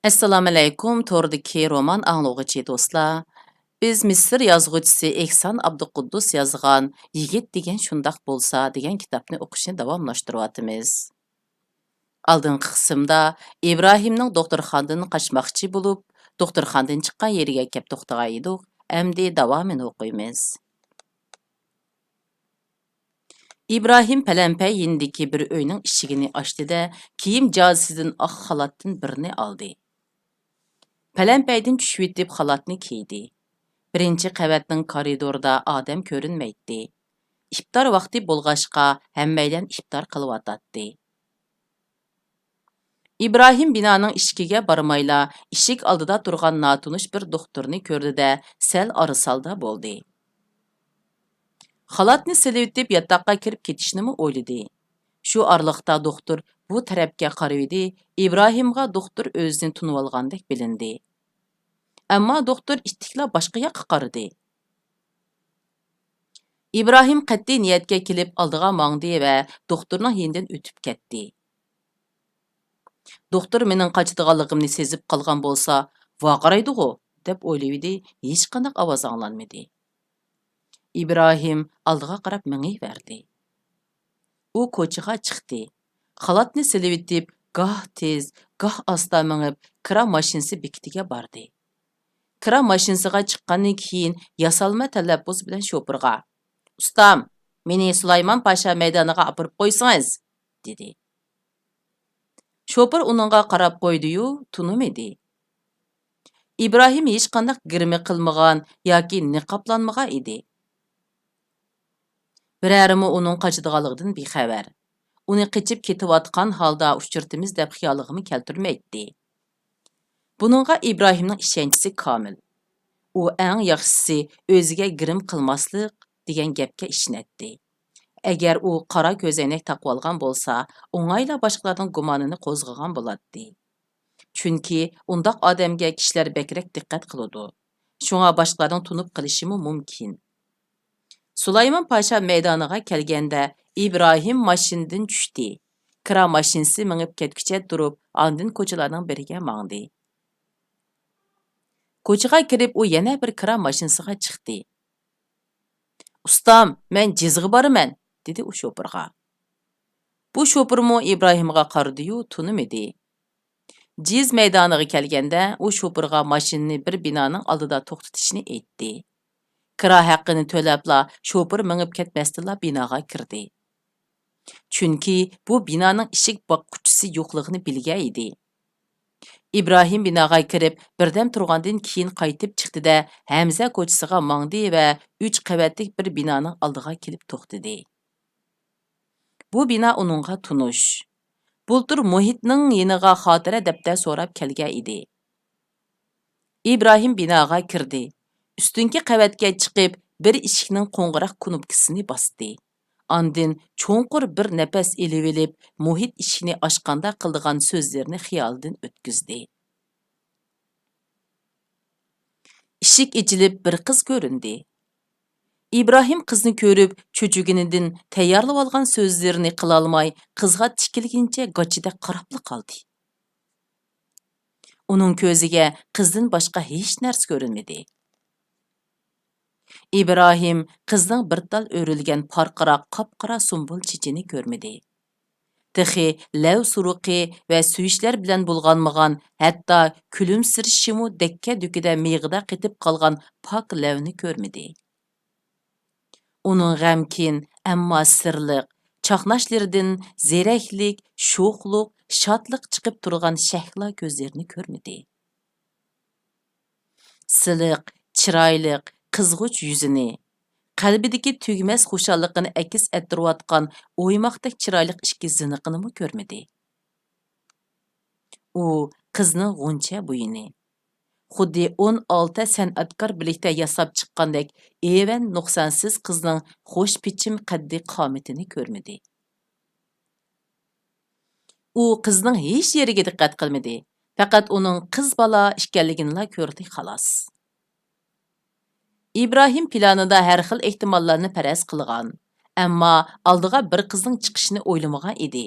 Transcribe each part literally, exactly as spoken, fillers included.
ئەسسالامۇئەلەيكۇم، توردىكى رومان ئاڭلىغۇچى دوستلار. بىز مىسىر يازغۇچىسى ئېھسان ئابدۇقۇددۇس يازغان يىگىت دېگەن شۇنداق بولسا دېگەن كىتابنى ئوقۇشنى داۋاملاشتۇرۇۋاتىمىز. ئالدىنقى قىسىمدا ئىبراھىمنىڭ دوختۇرخانىدىن قاچماقچى بولۇپ، دوختۇرخانىدىن چىققان يېرىگە كەپ توختىغان ئىدۇق. ئەمدى داۋامىنى ئوقۇيمىز. ئىبراھىم پەلەمپەي يېنىدىكى بىر ئۆينىڭ ئىشىكىنى ئاچتى-دە، كىيىم جازىسىدىن ئاق خالاتتىن بىرنى ئالدى. پەلەمپەيدىن چۈشۈۋېتىپ خالاتنى كىيدى. بىرىنچى قەۋەتنىڭ كارىدورىدا ئادەم كۆرۈنمەيتتى. ئىپتار ۋاقتى بولغاچقا، ھەممەيلەن ئىپتار قىلىۋاتاتتى. ئىبراھىم بىنانىڭ ئىشىكىگە بارمايلا، ئىشىك ئالدىدا تۇرغان ناتونۇش بىر دوختۇرنى كۆردى-دە، سەل ئارىسالدا بولدى. خالاتنى سېلىۋېتىپ، ياتاققا كىرىپ كېتىشنىمۇ ئويلىدى. شۇ ئارىلىقتا دوختۇر بۇ تەرەپكە قارىۋىدى، ئىبراھىمغا دوختۇر ئۆزىنى تونۇۋالغاندەك بىلىندى. ئەمما دوختۇر ئىتتىكلا باشقا ياققا قارىدى. ئىبراھىم قەتئىي نىيەتكە كېلىپ، ئالدىغا ماڭدى ۋە دوختۇرنىڭ يېنىدىن ئۆتۈپ كەتتى. دوختۇر مېنىڭ قاچىدىغانلىقىمنى سېزىپ قالغان بولسا، ۋارقىرايدىغۇ، دەپ ئويلىۋىدى، ھېچقانداق ئاۋاز ئاڭلانمىدى. ئىبراھىم ئالدىغا قاراپ مېڭىۋەردى. ئۇ كوچىغا چىقتى. خالاتنى سېلىۋېتىپ، گاھ تېز، گاھ ئاستا مېڭىپ، كىرا ماشىنىسى بېكىتىگە باردى. كىرا ماشىنىسىغا چىققاندىن كېيىن، ياسالما تەلەپپۇز بىلەن شوپۇرغا، «ئۇستام، مېنى سۇلايمان پاشا مەيدانىغا ئاپىرىپ قويسىڭىز!» دېدى. شوپۇر ئۇنىڭغا قاراپ قويدى-يۇ، تونۇمىدى. ئىبراھىم ھېچقانداق گىرىمى قىلمىغان ياكى نىقابلانمىغان ئىدى. بىرەرىمۇ ئۇنىڭ قاچىدىغانلىقىدىن بىخەۋەر. ئۇنى قېچىپ كېتىۋاتقان ھالدا ئۇچرىتىمىز دەپ خىيالىغىمۇ كەلتۈرمەيتتى. بۇنىڭغا ئىبراھىمنىڭ ئىشەنچىسى كامىل. ئۇ ئەڭ ياخشىسى ئۆزىگە گىرىم قىلماسلىق دېگەن گەپكە ئىشىنەتتى. ئەگەر ئۇ قارا كۆزەينەك تاقىۋالغان بولسا، ئوڭايلا باشقىلارنىڭ گۇمانىنى قوزغىغان بولاتتى. چۈنكى ئۇنداق ئادەمگە كىشىلەر بەكرەك دىققەت قىلىدۇ. شۇڭا باشقىلارنىڭ تونۇپ قېلىشىمۇ مۇمكىن. سۇلايمان پاشا مەيدانىغا كەلگەندە، ئىبراھىم ماشىنىدىن چۈشتى. كىرا ماشىنىسى مېڭىپ كەتكۈچە تۇرۇپ، ئاندىن كوچىلارنىڭ بىرىگە ماڭدى. كوچىغا كىرىپ، ئۇ يەنە بىر كىرا ماشىنىسىغا چىقتى. «ئۇستام، مەن جىزغا بارىمەن!» دېدى ئۇ شوپۇرغا. بۇ شوپۇرمۇ ئىبراھىمغا قارىدى-يۇ، تونۇمىدى. جىز مەيدانىغا كەلگەندە، ئۇ شوپۇرغا ماشىنىنى بىر بىنانىڭ ئالدىدا توختىتىشنى ئېيتتى. كىرا ھەققىنى تۆلەپلا، شوپۇر مېڭىپ كەتمەستىنلا بىناغا كىردى. چۈنكى بۇ بىنانىڭ ئىشىك باققۇچىسى يوقلۇقىنى بىلگەن ئىدى. ئىبراھىم بىناغا كىرىپ، بىردەم تۇرغاندىن كېيىن قايتىپ چىقتى-دە، ھەمزە كوچىسىغا ماڭدى ۋە ئۈچ قەۋەتلىك بىر بىنانىڭ ئالدىغا كېلىپ توختىدى. بۇ بىنا ئۇنىڭغا تونۇش. بۇلتۇر مۇھىتنىڭ يېنىغا خاتىرە دەپتەر سوراپ كەلگەن ئىدى. ئىبراھىم بىناغا كىردى. ئۈستۈنكى قەۋەتكە چىقىپ، بىر ئىشىكنىڭ قوڭغۇراق كۇنۇپكىسىنى باستى. ئاندىن چوڭقۇر بىر نەپەس ئېلىۋېلىپ، مۇھىت ئىشىكنى ئاچقاندا قىلىدىغان سۆزلىرىنى خىيالىدىن ئۆتكۈزدى. ئىشىك ئېچىلىپ، بىر قىز كۆرۈندى. ئىبراھىم قىزنى كۆرۈپ، چۆچۈگىنىدىن تەييارلىۋالغان سۆزلىرىنى قىلالماي، قىزغا تىكىلگىنىچە گاچىدەك قاراپلا قالدى. ئۇنىڭ كۆزىگە قىزدىن باشقا ھېچ نەرسە كۆرۈنمىدى. ئىبراھىم قىزنىڭ بىر تال ئۆرۈلگەن پارقىراق قاپقارا سۇمبۇل چېچىنى كۆرمىدى. تېخى لەۋ سۇرۇقى ۋە سۆيۈشلەر بىلەن بۇلغانمىغان، ھەتتا كۈلۈمسىرىشىمۇ دەككە-دۈككىدە مىيىقىدا قېتىپ قالغان پاك لەۋنى كۆرمىدى. ئۇنىڭ غەمكىن، ئەمما سىرلىق، چاقناشلىرىدىن زېرەكلىك، شوخلۇق، شادلىق چىقىپ تۇرغان شەھلا كۆزلىرىنى كۆرمىدى. سىلىق، چىرايلىق، قىزغۇچ يۈزىنى، قەلبىدىكى تۈگىمەس خۇشاللىقىنى ئەكس ئەتتۈرۈۋاتقان ئويماقتەك چىرايلىق ئىككى زىنىقىنىمۇ كۆرمىدى. ئۇ قىزنىڭ غۇنچە بويىنى، خۇددى ئون ئالتە سەنئەتكار بىرلىكتە ياساپ چىققاندەك ئېۋەن نۇقسانسىز قىزنىڭ خۇش پىچىم قەددى قامىتىنى كۆرمىدى. ئۇ قىزنىڭ ھېچ يېرىگە دىققەت قىلمىدى، پەقەت ئۇنىڭ قىز بالا ئىكەنلىكىنىلا كۆردى، خالاس. ئىبراھىم پىلانىدا ھەر خىل ئېھتىماللارنى پەرەز قىلغان، ئەمما ئالدىغا بىر قىزنىڭ چىقىشىنى ئويلىمىغان ئىدى.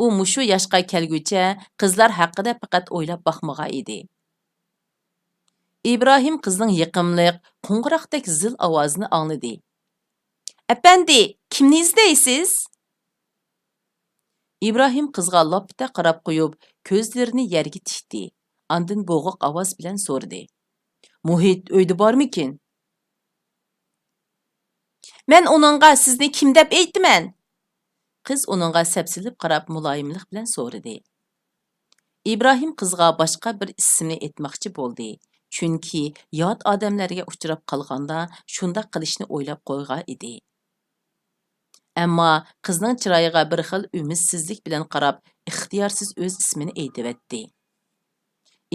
ئۇ مۇشۇ ياشقا كەلگۈچە قىزلار ھەققىدە پەقەت ئويلاپ باقمىغان ئىدى. ئىبراھىم قىزنىڭ يېقىملىق، قوڭغۇراقتەك زىل ئاۋازىنى ئاڭلىدى. «ئەپەندى، كىمنى ئىزدەيسىز؟» ئىبراھىم قىزغا لاپپىدە قاراپ قويۇپ، كۆزلىرىنى يەرگە تىكتى. ئاندىن بوغۇق ئاۋاز بىلەن سورىدى. «مۇھىت ئۆيدە بارمىكىن؟» «مەن ئۇنىڭغا سىزنى كىم دەپ ئېيتىمەن؟» قىز ئۇنىڭغا سەپسېلىپ قاراپ، مۇلايىملىق بىلەن سورىدى. ئىبراھىم قىزغا باشقا بىر ئىسىمنى ئېيتماقچى بولدى، چۈنكى يات ئادەملەرگە ئۇچراپ قالغاندا شۇنداق قىلىشنى ئويلاپ قويغان ئىدى. ئەمما قىزنىڭ چىرايىغا بىر خىل ئۈمىدسىزلىك بىلەن قاراپ، ئىختىيارسىز ئۆز ئىسمىنى ئېيتىۋەتتى.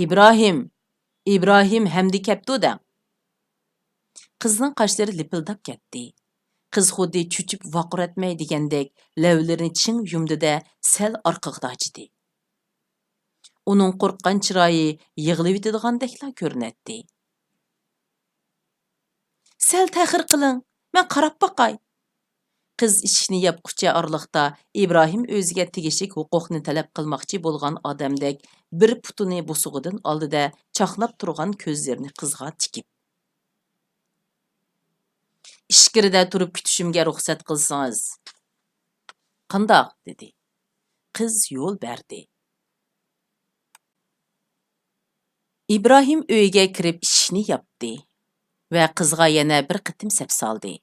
«ئىبراھىم! ئىبراھىم ھەمدە كەپتۇ دەڭ!» قىزنىڭ قاشلىرى لىپىلداپ كەتتى. قىز خۇددى چۆچۈپ ۋارقىراتماي دېگەندەك لەۋلىرىنى چىڭ يۇمدى-دە، سەل ئارقىغا داجىدى. ئۇنىڭ قورققان چىرايى يىغلىۋېتىدىغاندەكلا كۆرۈنەتتى. «سەل تەخىر قىلىڭ، مەن قاراپ باقاي.» قىز ئىشىكنى ياپقۇچە ئارىلىقتا ئىبراھىم ئۆزىگە تېگىشلىك ھوقۇقنى تەلەپ قىلماقچى بولغان ئادەمدەك بىر پۇتىنى بوسۇغىدىن ئالدى-دە، چاقناپ تۇرغان كۆزلىرىنى قىزغا تىكىپ. «ئىچكىرىدە تۇرۇپ كۈتۈشۈمگە رۇخسەت قىلسىڭىز.» «قانداق؟» دېدى. قىز يول بەردى. ئىبراھىم ئۆيگە كىرىپ ئىشىكنى ياپتى ۋە قىزغا يەنە بىر قېتىم سەپسالدى.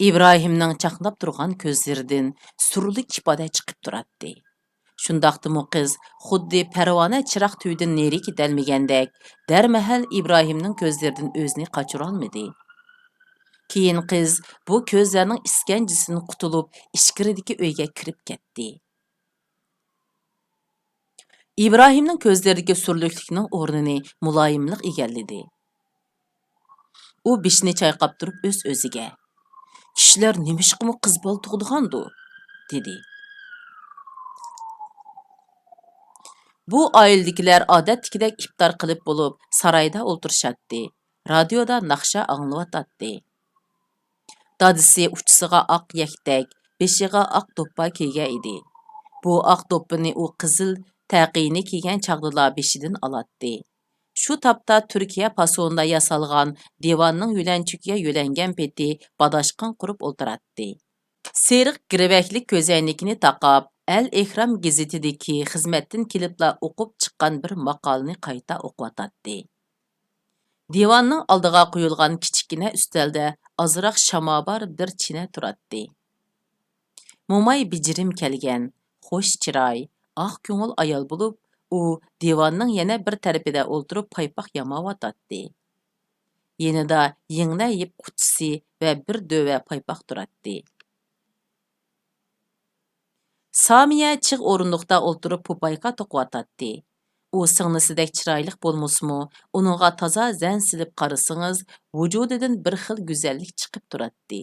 ئىبراھىمنىڭ چاقناپ تۇرغان كۆزلىرىدىن سۈرلۈك ئىپادە چىقىپ تۇراتتى. شۇنداقتىمۇ قىز خۇددى پەرۋانە چىراغ تۈۋىدىن نېرى كېتەلمىگەندەك، دەرمەھەل ئىبراھىمنىڭ كۆزلىرىدىن ئۆزىنى قاچۇرالمىدى. كېيىن قىز بۇ كۆزلەرنىڭ ئىسكەنجىسىدىن قۇتۇلۇپ، ئىچكىرىدىكى ئۆيگە كىرىپ كەتتى. ئىبراھىمنىڭ كۆزلىرىدىكى سۈرلۈكلۈكنىڭ ئورنىنى مۇلايىملىق ئىگىلىدى. ئۇ بېشىنى چايقاپ تۇرۇپ ئۆز-ئۆزىگە، «كىشىلەر نېمىشقىمۇ قىز بالا تۇغىدىغاندۇ؟» دېدى. بۇ ئائىلىدىكىلەر ئادەتتىكىدەك ئىپتار قىلىپ بولۇپ، سارايدا ئولتۇرۇشاتتى، رادىيودا ناخشا ئاڭلىۋاتاتتى. دادىسى ئۇچىسىغا ئاق يەكتەك، بېشىغا ئاق دوپپا كىيگەن ئىدى. بۇ ئاق دوپپىنى ئۇ قىزىل تەقىنى كىيگەن چاغدىلا بېشىدىن ئالاتتى. شۇ تاپتا تۈركىيە پاسونىدا ياسالغان دىۋاننىڭ يۆلەنچۈكىگە يۆلەنگەن پېتى باداشقان قۇرۇپ ئولتۇراتتى. سېرىق گىرۋەكلىك كۆزەينىكىنى تاقاپ، ئەل ئېھرام گېزىتىدىكى خىزمەتتىن كېلىپلا ئوقۇپ چىققان بىر ماقالىنى قايتا ئوقۇۋاتاتتى. دىۋاننىڭ ئالدىغا قويۇلغان كىچىككىنە ئۈستەلدە ئازراق شامابار بىر چىنە تۇراتتى. موماي بېجىرىم كەلگەن، خۇش چىراي، ئاق كۆڭۈل ئايال بولۇپ، ئۇ دىۋاننىڭ يەنە بىر تەرىپىدە ئولتۇرۇپ پايپاق ياماۋاتاتتى. يېنىدا يىڭنە يىپ قۇتىسى ۋە بىر دۆۋە پايپاق تۇراتتى. سامىيە چىغ ئورۇندۇقتا ئولتۇرۇپ پوپايكا توقۇۋاتاتتى. ئۇ سىڭلىسىدەك چىرايلىق بولمىسىمۇ، ئۇنىڭغا تازا زەن سېلىپ قارىسىڭىز، ۋۇجۇدىدىن بىر خىل گۈزەللىك چىقىپ تۇراتتى.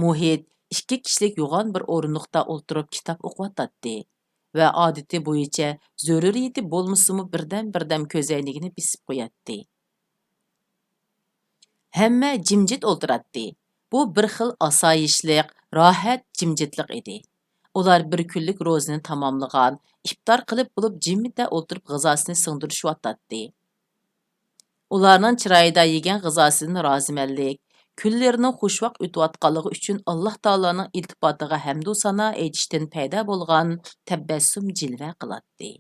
مۇھىت ئىككى كىشىلىك يوغان بىر ئورۇندۇقتا ئولتۇرۇپ كىتاب ئوقۇۋاتاتتى ۋە ئادىتى بويىچە زۆرۈرىيىتى بولمىسىمۇ بىردەم-بىردەم كۆزەينىكىنى بېسىپ قوياتتى. ھەممە جىمجىت ئولتۇراتتى. بۇ بىر خىل ئاسايىشلىق، راھەت جىمجىتلىق ئىدى. ئۇلار بىر كۈنلۈك روزىنى تاماملىغان، ئىپتار قىلىپ بولۇپ جىممىدە ئولتۇرۇپ غىزاسىنى سىڭدۈرۈشۈۋاتاتتى. ئۇلارنىڭ چىرايىدا يېگەن غىزاسىدىن رازىمەنلىك، كۈنلىرىنىڭ خۇشۋاق ئۆتۈۋاتقانلىقى ئۈچۈن ئاللاھ تائالانىڭ ئىلتىپاتىغا ھەمدۇ سانا ئېيتىشتىن پەيدا بولغان تەبەسسۇم جىلۋە قىلاتتى.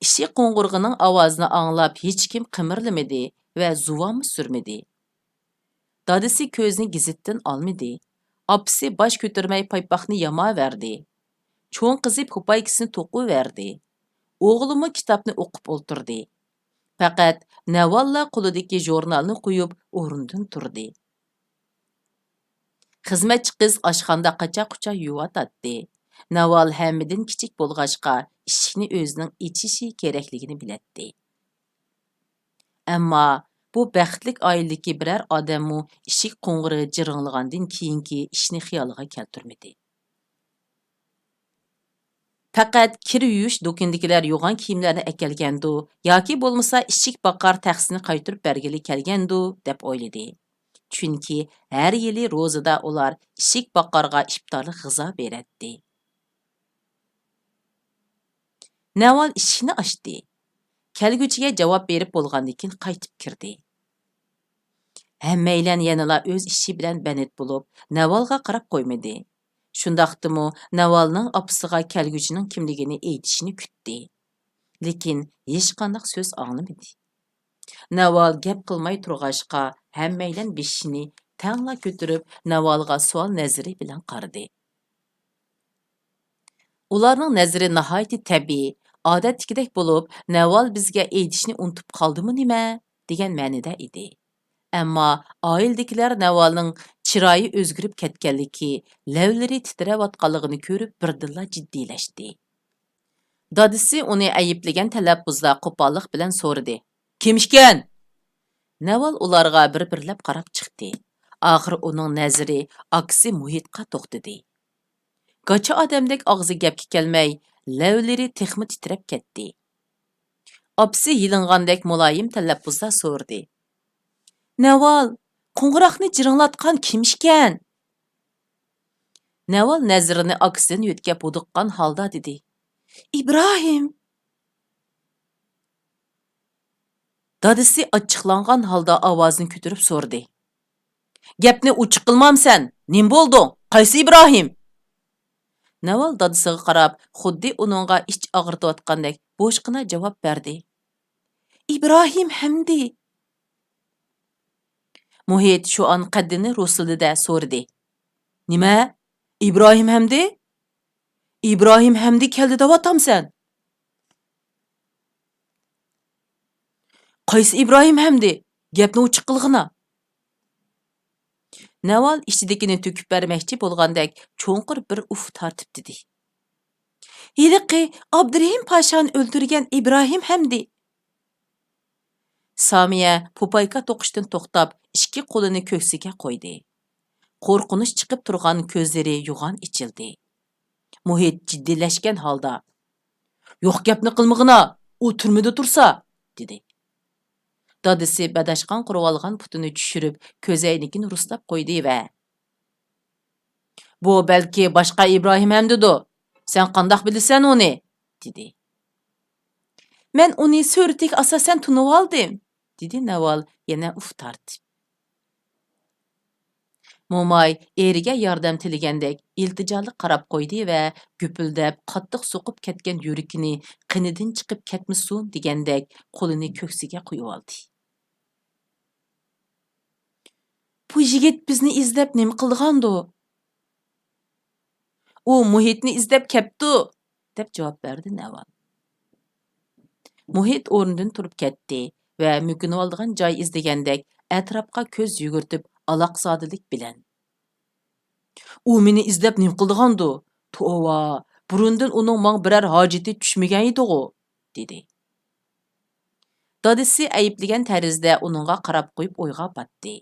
ئىشىك قوڭغۇرىقىنىڭ ئاۋازىنى ئاڭلاپ ھېچكىم قىمىرلىمىدى ۋە زۇۋانمۇ سۈرمىدى. دادىسى كۆزىنى گېزىتتىن ئالمىدى. ئاپىسى باش كۆتۈرمەي پايپاقنى ياماۋەردى. چوڭ قىزى پوپايكىسىنى توقۇۋەردى. ئوغلىمۇ كىتابنى ئوقۇپ ئولتۇردى. پەقەت نەۋاللا قولىدىكى ژۇرنالنى قويۇپ ئورنىدىن تۇردى. خىزمەتچى قىز ئاشخانىدا قاچا-قۇچا يۇيۇۋاتاتتى. ناۋال ھەممىدىن كىچىك بولغاچقا، ئىشىكنى ئۆزىنىڭ ئېچىشى كېرەكلىكىنى بىلەتتى. ئەمما بۇ بەختلىك ئائىلىدىكى بىرەر ئادەممۇ ئىشىك قوڭغۇرىقى جىرىڭلىغاندىن كېيىنكى ئىشنى خىيالىغا كەلتۈرمىدى. پەقەت كىر يۇيۇش دۇكىنىدىكىلەر يۇغان كىيىملەرنى ئەكەلگەندۇ ياكى بولمىسا ئىشىك باقار تەخسىنى قايتۇرۇپ بەرگىلى كەلگەندۇ دەپ ئويلىدى. چۈنكى ھەر يىلى روزىدا ئۇلار ئىشىك باقارغا ئىپتارلىق غىزا بېرەتتى. نەۋال ئىشىكنى ئاچتى. كەلگۈچىگە جاۋاب بېرىپ بولغاندىن كېيىن قايتىپ كىردى. ھەممەيلەن يەنىلا ئۆز ئىشى بىلەن بەند بولۇپ، نەۋالغا قاراپ قويمىدى. شۇنداقتىمۇ نەۋالنىڭ ئاپىسىغا كەلگۈچىنىڭ كىملىكىنى ئېيتىشىنى كۈتتى. لېكىن ھېچقانداق سۆز ئاڭلىمىدى. نەۋال گەپ قىلماي تۇرغاچقا، ھەممەيلەن بېشىنى تەڭلا كۆتۈرۈپ، نەۋالغا سوئال نەزىرى بىلەن قارىدى. ئۇلارنىڭ نەزىرى ناھايىتى تەبىئىي، ئادەتتىكىدەك بولۇپ، نەۋال بىزگە ئېيتىشنى ئۇنتۇپ قالدىمۇ نېمە؟ دېگەن مەنىدە ئىدى. ئەمما ئائىلىدىكىلەر نەۋالنىڭ چىرايى ئۆزگىرىپ كەتكەنلىكى، لەۋلىرى تىترەۋاتقانلىقىنى كۆرۈپ، بىردىنلا جىددىيلەشتى. دادىسى ئۇنى ئەيىبلىگەن تەلەپپۇزدا قوپاللىق بىلەن سورىدى: «كىم ئىكەن؟» نەۋال ئۇلارغا بىر-بىرلەپ قاراپ چىقتى. ئاخىر ئۇنىڭ نەزىرى ئاكىسى مۇھىتقا توختىدى. گاچا ئادەمدەك ئاغزى گەپكە كەلمەي، لەۋلىرى تېخىمۇ تىترەپ كەتتى. ئاپىسى يېلىنغاندەك مۇلايىم تەلەپپۇزدا سورىدى: «نەۋال، قوڭغۇراقنى جىرىڭلاتقان كىم ئىكەن؟» نەۋال نەزىرىنى ئاكىسىدىن يۆتكەپ ھودۇققان ھالدا دېدى: «ئىبراھىم!» دادىسى ئاچچىقلانغان ھالدا ئاۋازىنى كۆتۈرۈپ سورىدى: «گەپنى ئوچۇق قىلمامسەن؟ نېمە بولدۇڭ؟ قايسى ئىبراھىم؟» نەۋال دادىسىغا قاراپ، خۇددى ئۇنىڭغا ئىچ ئاغرىتىۋاتقاندەك بوشقىنا جاۋاب بەردى: «ئىبراھىم ھەمدى.» مۇھىت شۇ ئان قەددىنى رۇسلىدى-دە سورىدى: «نېمە؟ ئىبراھىم ھەمدى؟ ئىبراھىم ھەمدى كەلدى دەۋاتامسەن؟» «قايسى ئىبراھىم ھەمدى؟ گەپنى ئوچۇق قىلغىنا.» نەۋال ئىچىدىكىنى تۆكۈپ بەرمەكچى بولغاندەك چوڭقۇر بىر ئۇھ تارتىپ دېدى: «ھېلىقى ئابدۇرېھىم پاشانى ئۆلتۈرگەن ئىبراھىم ھەمدى.» سامىيە پوپايكا توقۇشتىن توختاپ، ئىككى قولىنى كۆكسىگە قويدى. قورقۇنچ چىقىپ تۇرغان كۆزلىرى يوغان ئېچىلدى. مۇھىت جىددىيلەشكەن ھالدا: «يوق گەپنى قىلمىغىنا، ئۇ تۈرمىدە تۇرسا!» دېدى. دادىسى بەداشقان قۇرۇۋالغان پۇتىنى چۈشۈرۈپ، كۆزەينىكىنى رۇسلاپ قويدى ۋە: «بۇ بەلكى باشقا ئىبراھىم ھەمدىدۇ. سەن قانداق بىلىسەن ئۇنى؟» دېدى. «مەن ئۇنى سۈرىتىگە ئاساسەن تونۇۋالدىم.» دېدى نەۋال يەنە ئۇھ تارتىپ. موماي ئېرىگە ياردەم تىلىگەندەك ئىلتىجالىق قاراپ قويدى ۋە گۈپۈلدەپ قاتتىق سوقۇپ كەتكەن يۈرىكىنى قېنىدىن چىقىپ كەتمىسۇن دېگەندەك قولىنى كۆكسىگە قويۇۋالدى. «بۇ يىگىت بىزنى ئىزدەپ نېمە قىلىدىغاندۇ؟» «ئۇ مۇھىتنى ئىزدەپ كەپتۇ!» دەپ جاۋاب بەردى نەۋال. مۇھىت ئورنىدىن تۇرۇپ كەتتى ۋە مۆكۈنۈۋالىدىغان جاي ئىزدىگەندەك ئەتراپقا كۆز يۈگۈرتۈپ ئالاقزادىلىك بىلەن: «ئۇ مېنى ئىزدەپ نېمە قىلىدىغاندۇ؟ توۋا، بۇرۇندىن ئۇنىڭ ماڭا بىرەر ھاجىتى چۈشمىگەن ئىدىغۇ؟» دېدى. دادىسى ئەيىبلىگەن تەرزدە ئۇنىڭغا قاراپ قويۇپ ئويغا پاتتى.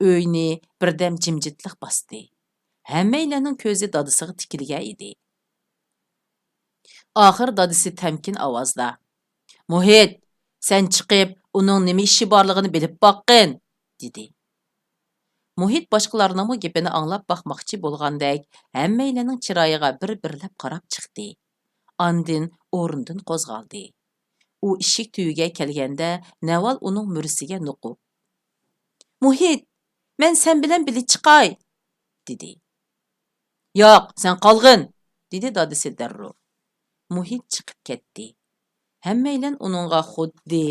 ئۆينى بىردەم جىمجىتلىق باستى. ھەممەيلەننىڭ كۆزى دادىسىغا تىكىلگەن ئىدى. ئاخىر دادىسى تەمكىن ئاۋازدا: «مۇھىت، سەن چىقىپ، ئۇنىڭ نېمە ئىشى بارلىقىنى بىلىپ باققىن!» دېدى. مۇھىت باشقىلارنىڭمۇ گېپىنى ئاڭلاپ باقماقچى بولغاندەك، ھەممەيلەننىڭ چىرايىغا بىر-بىرلەپ قاراپ چىقتى. ئاندىن ئورنىدىن قوزغالدى. ئۇ ئىشىك تۈۋىگە كەلگەندە، نەۋال ئۇنىڭ مۈرىسىگە نوقۇپ: «مۇھىت، مەن سەن بىلەن بىللە چىقاي!» دېدى. «ياق، سەن قالغىن!» دېدى دادىسى دەررۇ. مۇھىت چىقىپ كەتتى. ھەممەيلەن ئۇنىڭغا خۇددى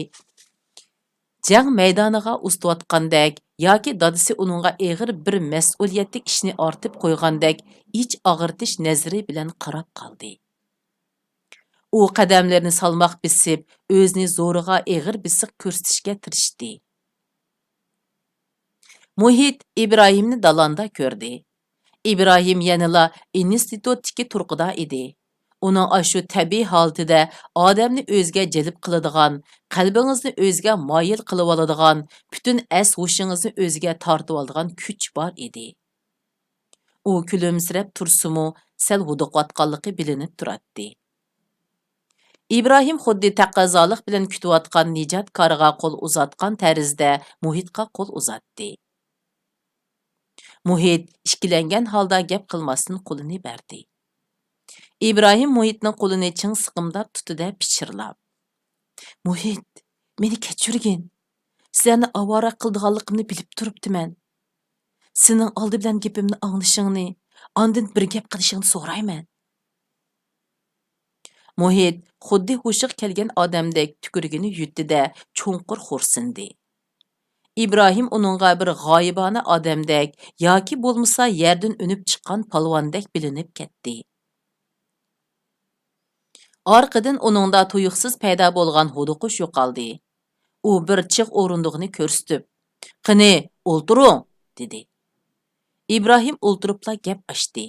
جەڭ مەيدانىغا ئۇزىتىۋاتقاندەك ياكى دادىسى ئۇنىڭغا ئېغىر بىر مەسئۇلىيەتلىك ئىشنى ئارتىپ قويغاندەك ئىچ ئاغرىتىش نەزىرى بىلەن قاراپ قالدى. ئۇ قەدەملىرىنى سالماق بېسىپ، ئۆزىنى زورىغا ئېغىر بېسىق كۆرسىتىشكە تىرىشتى. مۇھىت ئىبراھىمنى دالاندا كۆردى. ئىبراھىم يەنىلا ئىنستىتۇتتىكى تۇرقىدا ئىدى. ئۇنىڭ ئاشۇ تەبىئىي ھالىتىدە ئادەمنى ئۆزىگە جەلپ قىلىدىغان، قەلبىڭىزنى ئۆزىگە مايىل قىلىۋالىدىغان، پۈتۈن ئەس-ھوشىڭىزنى ئۆزىگە تارتىۋالىدىغان كۈچ بار ئىدى. ئۇ كۈلۈمسىرەپ تۇرسىمۇ، سەل ھودۇقۇۋاتقانلىقى بىلىنىپ تۇراتتى. ئىبراھىم خۇددى تەقەززالىق بىلەن كۈتۈۋاتقان نىجاتكارىغا قول ئۇزاتقان تەرزدە مۇھىتقا قول ئۇزاتتى. مۇھىت ئىككىلەنگەن ھالدا گەپ قىلماستىن قولىنى بەردى. ئىبراھىم مۇھىتنىڭ قولىنى چىڭ سىقىمداپ تۇتتى-دە پىچىرلاپ، مۇھىت، مېنى كەچۈرگىن. سىلەرنى ئاۋارە قىلىدىغانلىقىمنى بىلىپ تۇرۇپتىمەن. سېنىڭ ئالدى بىلەن گېپىمنى ئاڭلىشىڭنى، ئاندىن بىر گەپ قىلىشىڭنى سورايمەن. مۇھىت خۇددى ھوشىغا كەلگەن ئادەمدەك تۈكۈرۈكىنى يۇتتى-دە، چوڭقۇر خورسىندى. ئىبراھىم ئۇنىڭغا بىر غايىبانە ئادەمدەك ياكى بولمىسا يەردىن ئۈنۈپ چىققان پالۋاندەك بىلىنىپ كەتتى. ئارقىدىن ئۇنىڭدا تۇيۇقسىز پەيدا بولغان ھودۇقۇش يوقالدى. ئۇ بىر چىغ ئورۇندۇقنى كۆرسىتىپ، قېنى، ئولتۇرۇڭ، دېدى. ئىبراھىم ئولتۇرۇپلا گەپ ئاچتى.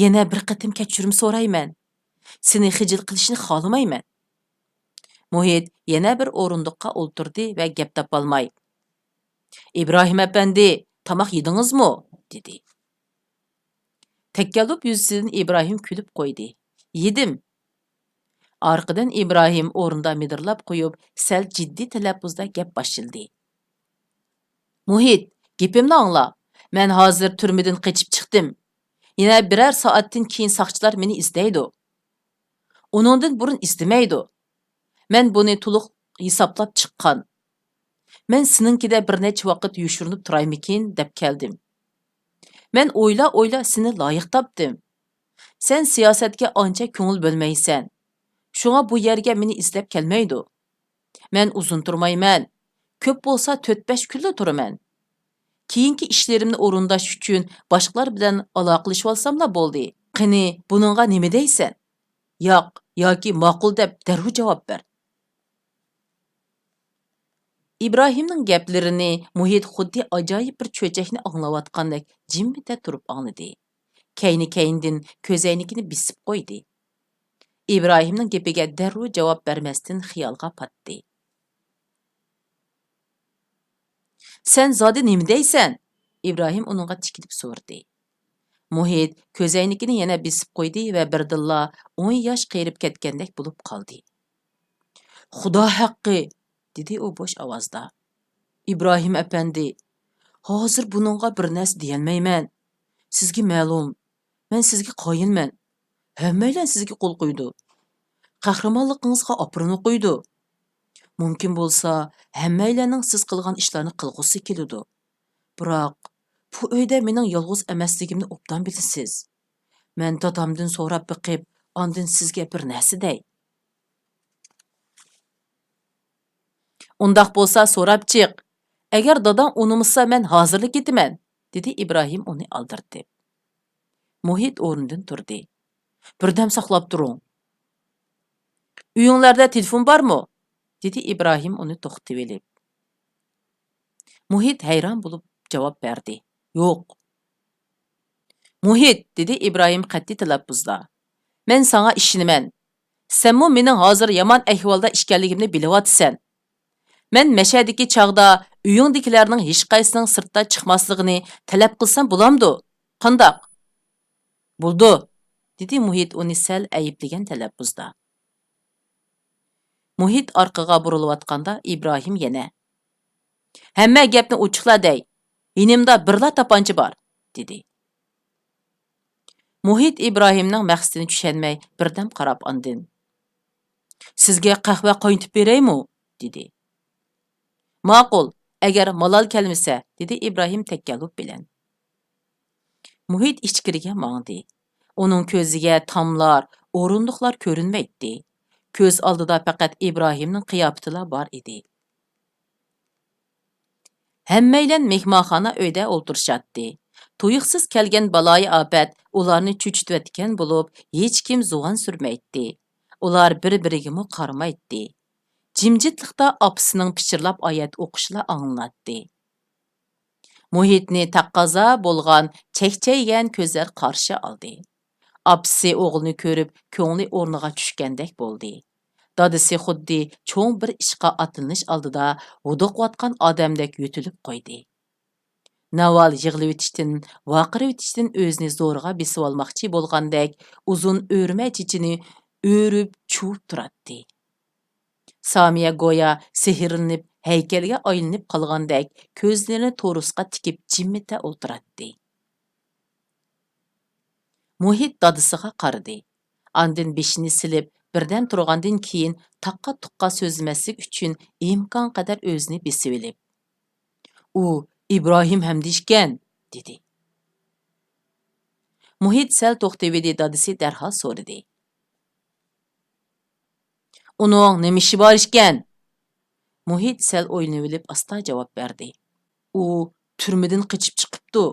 يەنە بىر قېتىم كەچۈرۈم سورايمەن. سېنى خىجىل قىلىشنى خالىمايمەن. مۇھىت يەنە بىر ئورۇندۇققا ئولتۇردى ۋە گەپ تاپالماي، ئىبراھىم ئەپەندى، تاماق يېدىڭىزمۇ؟ دېدى. تەكەللۇپ يۈزىسىدىن ئىبراھىم كۈلۈپ قويدى. يېدىم. ئارقىدىن ئىبراھىم ئورنىدا مىدىرلاپ قويۇپ، سەل جىددىي تەلەپپۇزدا گەپ باشلىدى. مۇھىت، گېپىمنى ئاڭلا. مەن ھازىر تۈرمىدىن قېچىپ چىقتىم. يەنە بىرەر سائەتتىن كېيىن ساقچىلار مېنى ئىزدەيدۇ. ئۇنىڭدىن بۇرۇن ئىزدىمەيدۇ. مەن بۇنى تولۇق ھېسابلاپ چىققان. مەن سېنىڭكىدە بىر نەچچە ۋاقىت يوشۇرۇنۇپ تۇرايمىكىن دەپ كەلدىم. مەن ئويلا-ئويلا سېنى لايىق تاپتىم. سەن سىياسەتكە ئانچە كۆڭۈل بۆلمەيسەن. شۇڭا بۇ يەرگە مېنى ئىزدەپ كەلمەيدۇ. مەن ئۇزۇن تۇرمايمەن. كۆپ بولسا تۆت-بەش كۈنلا تۇرىمەن. كېيىنكى ئىشلىرىمنى ئورۇنداش ئۈچۈن باشقىلار بىلەن ئالاقىلىشىۋالساملا بولدى. قېنى، بۇنىڭغا نېمە دەيسەن؟ ياق ياكى ماقۇل دەپ دەررۇ جاۋاب بەر. ئىبراھىمنىڭ گەپلىرىنى مۇھىت خۇددى ئاجايىپ بىر چۆچەكنى ئاڭلاۋاتقاندەك جىممىدە تۇرۇپ ئاڭلىدى. كەينى-كەينىدىن كۆزەينىكىنى بېسىپ قويدى. ئىبراھىمنىڭ گېپىگە دەررۇ جاۋاب بەرمەستىن خىيالغا پاتتى. سەن زادى نېمە دەيسەن؟ ئىبراھىم ئۇنىڭغا تىكىلىپ سورىدى. مۇھىت كۆزەينىكىنى يەنە بېسىپ قويدى ۋە بىردىنلا ئون ياش قېرىپ كەتكەندەك بولۇپ قالدى. خۇدا ھەققى! دېدى ئۇ بوش ئاۋازدا. ئىبراھىم ئەپەندى، ھازىر بۇنىڭغا بىر نەرسە دېيەلمەيمەن. سىزگە مەلۇم، مەن سىزگە قايىلمەن. ھەممەيلەن سىزگە قول قويىدۇ. قەھرىمانلىقىڭىزغا ئاپىرىن ئوقۇيدۇ. مۇمكىن بولسا، ھەممەيلەننىڭ سىز قىلغان ئىشلارنى قىلغۇسى كېلىدۇ. بىراق، بۇ ئۆيدە مېنىڭ يالغۇز ئەمەسلىكىمنى ئوبدان بىلىسىز. مەن دادامدىن سوراپ بېقىپ، ئاندىن سىزگە بىر نەرسە دەي. ئۇنداق بولسا سوراپ چىق. ئەگەر داداڭ ئۇنىمىسا، مەن ھازىرلا كېتىمەن، دېدى ئىبراھىم ئۇنى ئالدىرىتىپ. مۇھىت ئورنىدىن تۇردى. بىردەم ساقلاپ تۇرۇڭ. ئۆيۈڭلەردە تېلېفون بارمۇ؟ دېدى ئىبراھىم ئۇنى توختىتىۋېلىپ. مۇھىت ھەيران بولۇپ جاۋاب بەردى. يوق. مۇھىت، دېدى ئىبراھىم قەتئىي تەلەپپۇزدا. مەن ساڭا ئىشىنىمەن. سەنمۇ مېنىڭ ھازىر يامان ئەھۋالدا ئىكەنلىكىمنى بىلىۋاتىسەن. مەن مەشەدىكى چاغدا ئۆيۈڭدىكىلەرنىڭ ھېچقايسىنىڭ سىرتتا چىقماسلىقىنى تەلەپ قىلسام بولامدۇ؟ قانداق؟ بولىدۇ، دېدى مۇھىت ئۇنى سەل ئەيىبلىگەن تەلەپپۇزدا. مۇھىت ئارقىغا بۇرۇلۇۋاتقاندا ئىبراھىم يەنە، ھەممە گەپنى ئوچۇقلا دەي، يېنىمدا بىرلا تاپانچا بار، دېدى. مۇھىت ئىبراھىمنىڭ مەقسىتىنى چۈشەنمەي بىردەم قاراپ ئاندىن، سىزگە قەھۋە قاينىتىپ بېرەيمۇ؟ دېدى. ماقۇل، ئەگەر مالال كەلمىسە، دېدى ئىبراھىم تەكەللۇپ بىلەن. مۇھىت ئىچكىرىگە ماڭدى. ئۇنىڭ كۆزىگە تاملار، ئورۇندۇقلار كۆرۈنمەيتتى. كۆز ئالدىدا پەقەت ئىبراھىمنىڭ قىياپىتىلا بار ئىدى. ھەممەيلەن مېھمانخانا ئۆيدە ئولتۇرۇشاتتى. تۇيۇقسىز كەلگەن بالايىئاپەت ئۇلارنى چۆچۈتۈۋەتكەن بولۇپ، ھېچكىم زۇۋان سۈرمەيتتى. ئۇلار بىر-بىرىگىمۇ قارىمايتتى. جىمجىتلىقتا ئاپىسىنىڭ پىچىرلاپ ئايەت ئوقۇشىلا ئاڭلىناتتى. مۇھىتنى تەقەززا بولغان چەكچەيگەن كۆزلەر قارشى ئالدى. ئاپىسى ئوغلىنى كۆرۈپ، كۆڭلى ئورنىغا چۈشكەندەك بولدى. دادىسى خۇددى چوڭ بىر ئىشقا ئاتلىنىش ئالدىدا ھودۇقۇۋاتقان ئادەمدەك يۆتىلىپ قويدى. ناۋال يىغلىۋېتىشتىن، ۋارقىرىۋېتىشتىن ئۆزىنى زورىغا بېسىۋالماقچى بولغاندەك ئۇزۇن ئۆرمە چېچىنى ئۆرۈپ، چۇۋۇپ تۇراتتى. سامىيە گويا سېھىرلىنىپ ھەيكەلگە ئايلىنىپ قالغاندەك كۆزلىرىنى تورۇسقا تىكىپ جىممىتە ئولتۇراتتى. مۇھىت دادىسىغا قارىدى. ئاندىن بېشىنى سېلىپ، بىردەم تۇرغاندىن كېيىن، تاققا-تۇققا سۆزلىمەسلىك ئۈچۈن ئىمكانقەدەر ئۆزىنى بېسىۋېلىپ، «ئۇ ئىبراھىم ھەمدە ئىكەن» دېدى. مۇھىت سەل توختىۋىدى، دادىسى دەرھال سورىدى. «ئۇنىڭ نېمە ئىشى بار ئىكەن؟» مۇھىت سەل ئويلىنىۋېلىپ ئاستا جاۋاب بەردى. «ئۇ تۈرمىدىن قېچىپ چىقىپتۇ.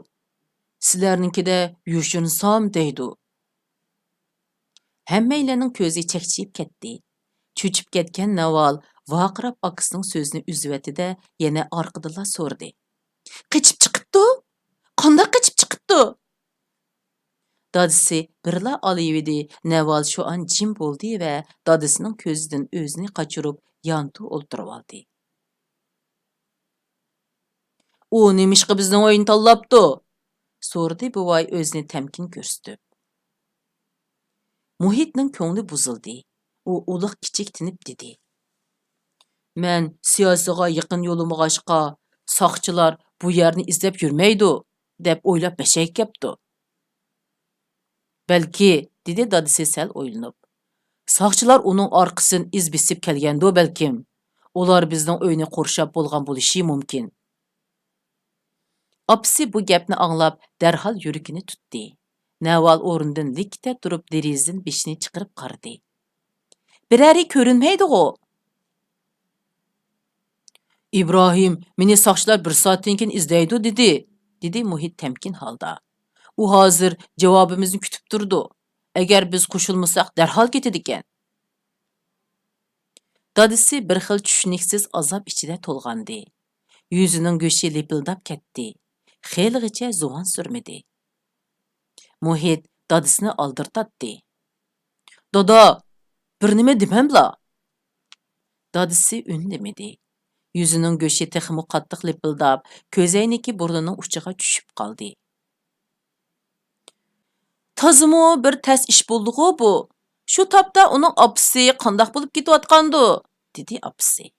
سىلەرنىڭكىدە يوشۇرۇنسام دەيدۇ.» ھەممەيلەننىڭ كۆزى چەكچىيىپ كەتتى. چۆچۈپ كەتكەن ناۋال ۋارقىراپ ئاكىسىنىڭ سۆزىنى ئۈزۈۋەتتى-دە، يەنە ئارقىدىنلا سورىدى. «قېچىپ چىقىپتۇ؟ قانداق قېچىپ چىقىپتۇ؟» دادىسى بىرلا ئالىيىۋىدى، نەۋال شۇ ئان جىم بولدى ۋە دادىسىنىڭ كۆزىدىن ئۆزىنى قاچۇرۇپ، يانتۇ ئولتۇرۇۋالدى. «ئۇ نېمىشقا بىزنىڭ ئۆينى تاللاپتۇ؟» سورىدى بوۋاي ئۆزىنى تەمكىن كۆرسىتىپ. مۇھىتنىڭ كۆڭلى بۇزۇلدى. ئۇ ئۇلۇغ كىچىك تىنىپ دېدى. «مەن سىياسىيغا يېقىن يولىمىغاچقا، ساقچىلار بۇ يەرنى ئىزدەپ يۈرمەيدۇ، دەپ ئويلاپ بەشەيگە كەپتۇ.» «بەلكى،» دېدى دادىسى سەل ئويلىنىپ. «ساقچىلار ئۇنىڭ ئارقىسىدىن ئىز بېسىپ كەلگەندۇ بەلكىم. ئۇلار بىزنىڭ ئۆينى قورشاپ بولغان بولۇشى مۇمكىن.» ئاپىسى بۇ گەپنى ئاڭلاپ، دەرھال يۈرىكىنى تۇتتى. نەۋال ئورنىدىن لىككىدە تۇرۇپ، دېرىزىدىن بېشىنى چىقىرىپ قارىدى. «بىرەرى كۆرۈنمەيدىغۇ؟» «ئىبراھىم، مېنى ساقچىلار بىر سائەتتىن كېيىن ئىزدەيدۇ دېدى،» دېدى مۇھىت تەمكىن ھالدا. «ئۇ ھازىر جاۋابىمىزنى كۈتۈپ تۇرىدۇ. ئەگەر بىز قوشۇلمىساق، دەرھال كېتىدىكەن.» دادىسى بىر خىل چۈشىنىكسىز ئازاب ئىچىدە تولغاندى. يۈزىنىڭ گۆشى لىپىلداپ كەتتى. خېلىغىچە زۇۋان سۈرمىدى. مۇھىت دادىسىنى ئالدىرىتاتتى. «دادا، بىر نېمە دېمەملا!» دادىسى ئۈندىمىدى. يۈزىنىڭ گۆشى تېخىمۇ قاتتىق لىپىلداپ، كۆزەينىكى بۇرنىنىڭ ئۇچىغا چۈشۈپ قالدى. «تازىمۇ بىر تەس ئىش بولدىغۇ بۇ. شۇ تاپتا ئۇنىڭ ئاپىسى قانداق بولۇپ كېتىۋاتقاندۇ؟» دېدى ئاپىسى.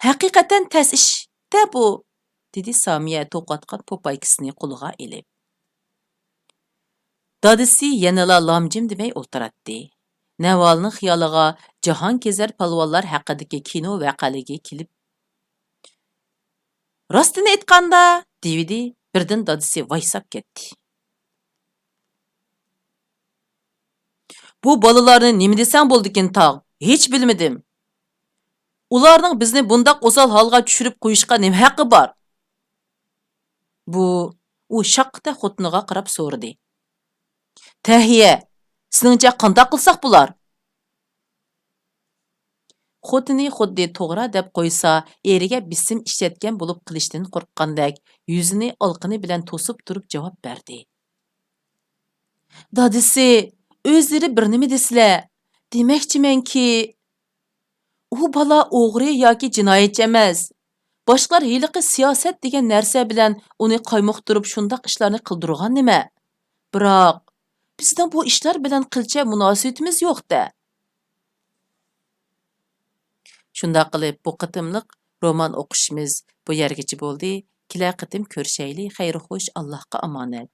«ھەقىقەتەن تەس ئىش-دە بۇ،» دېدى سامىيە توقۇۋاتقان پوپايكىسىنى قولىغا ئېلىپ. دادىسى يەنىلا لامجىم دېمەي ئولتۇراتتى. نەۋالنىڭ خىيالىغا جاھانكېزەر پالۋانلار ھەققىدىكى كىنو ۋەقەلىكى كېلىپ، «راستىنى ئېيتقاندا» دېۋىدى، بىردىن دادىسى ۋايساپ كەتتى. «بۇ بالىلارنى نېمە دېسەڭ بولىدىكىن تاغ، ھېچ بىلمىدىم. ئۇلارنىڭ بىزنى بۇنداق ئوسال ھالغا چۈشۈرۈپ قويۇشقا نېمە ھەققى بار؟» بۇ، ئۇ شاققىدە خوتۇنىغا قاراپ سورىدى. «تەھىيە، سېنىڭچە قانداق قىلساق بولار؟» خوتۇنى خۇددى توغرا دەپ قويسا، ئېرىگە بېسىم ئىشلەتكەن بولۇپ قېلىشتىن قورققاندەك، يۈزىنى ئالىقىنى بىلەن توسۇپ تۇرۇپ جاۋاب بەردى. «دادىسى، ئۆزلىرى بىر نېمە دېسىلە، دېمەكچىمەنكى، ئۇ بالا ئوغرى ياكى جىنايەتچى ئەمەس. باشقىلار ھېلىقى سىياسەت دېگەن نەرسە بىلەن ئۇنى قايمۇقتۇرۇپ شۇنداق ئىشلارنى قىلدۇرغان نېمە؟ بىراق، بىزنىڭ بۇ ئىشلار بىلەن قىلچە مۇناسىۋىتىمىز يوق-دە.» شۇنداق قىلىپ، بۇ قېتىملىق رومان ئوقۇشىمىز بۇ يەرگىچە بولدى. كېلەر قېتىم كۆرۈشەيلى. خەير خوش، ئاللاھقا ئامانەت.